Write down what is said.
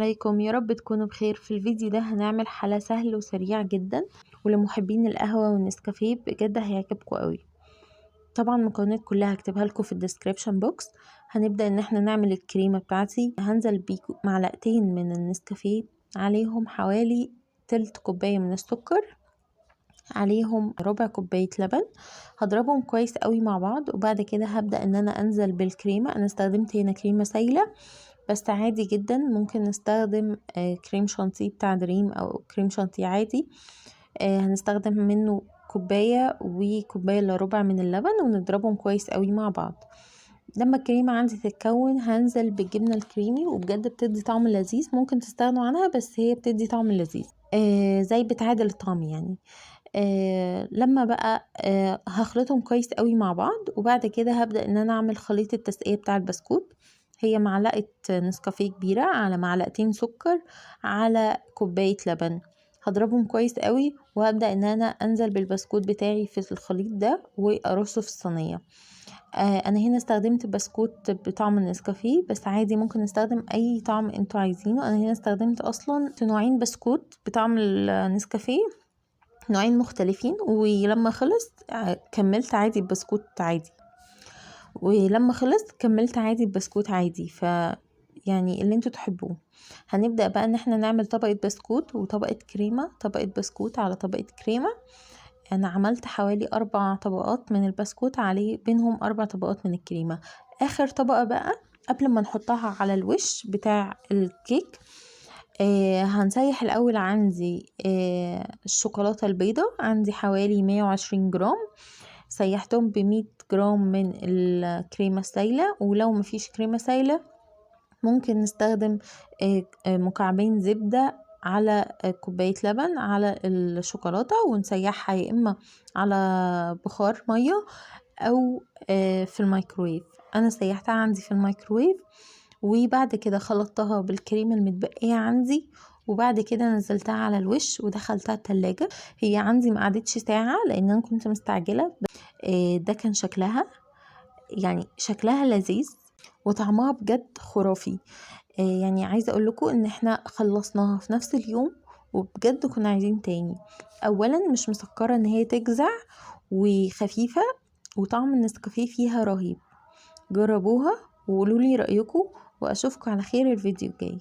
عليكم، يا رب تكونوا بخير. في الفيديو ده هنعمل حلا سهل وسريع جدا، ولمحبين القهوة والنسكافيه بجد هيعجبكم قوي. طبعا المكونات كلها هكتبها لكم في ال description box. هنبدأ ان احنا نعمل الكريمة بتاعتي. هنزل بيكم معلقتين من النسكافيه، عليهم حوالي تلت كوباية من السكر، عليهم ربع كوباية لبن. هضربهم كويس قوي مع بعض، وبعد كده هبدأ ان انا انزل بالكريمة. انا استخدمت هنا كريمة سايلة، بس عادي جدا ممكن نستخدم كريم شانتيه بتاع دريم او كريم شانتيه عادي. هنستخدم منه كوباية وكوباية الا ربع من اللبن، ونضربهم كويس قوي مع بعض. لما الكريمة عندي تتكون هنزل بالجبنة الكريمي، وبجد بتدي طعم لذيذ، ممكن تستغنوا عنها بس هي بتدي طعم لذيذ، زي بتعادل الطعم يعني. لما بقى هخلطهم كويس قوي مع بعض، وبعد كده هبدأ ان انا اعمل خليط التسقية بتاع البسكوت. هي معلقة نسكافيه كبيرة على معلقتين سكر على كوباية لبن، هضربهم كويس قوي، وهبدأ ان انا انزل بالبسكوت بتاعي في الخليط ده وارصه في الصينية. انا هنا استخدمت بسكوت بطعم النسكافيه، بس عادي ممكن نستخدم اي طعم انتوا عايزينه. انا هنا استخدمت اصلا نوعين بسكوت بطعم النسكافيه، نوعين مختلفين، ولما خلص كملت عادي بسكوت عادي، ولما خلص كملت عادي بسكوت عادي. ف يعني اللي انتوا تحبوه. هنبدأ بقى ان احنا نعمل طبقة بسكوت وطبقة كريمة، طبقة بسكوت على طبقة كريمة. انا عملت حوالي 4 طبقات من البسكوت، عليه بينهم 4 طبقات من الكريمة. اخر طبقة بقى قبل ما نحطها على الوش بتاع الكيك، هنسيح الاول عندي الشوكولاتة البيضاء، عندي حوالي 120 جرام، سيحتهم بمية جرام من الكريمة السايلة. ولو مفيش كريمة سايلة ممكن نستخدم مكعبين زبدة على كوباية لبن على الشوكولاتة، ونسيحها يا إما على بخار مية أو في الميكرويف. أنا سيحتها عندي في الميكرويف، وبعد كده خلطتها بالكريمة المتبقية عندي، وبعد كده نزلتها على الوش ودخلتها التلاجة. هي عندي ما قعدتش ساعة لأن أنا كنت مستعجلة. ده كان شكلها، يعني شكلها لذيذ وطعمها بجد خرافي. عايزة اقول لكم ان احنا خلصناها في نفس اليوم، وبجد كنا عايزين تاني. اولا مش مسكرة ان هي تجزع، وخفيفة، وطعم النسكافيه فيها رهيب. جربوها وقولوا لي رأيكم، واشوفكم على خير الفيديو الجاي.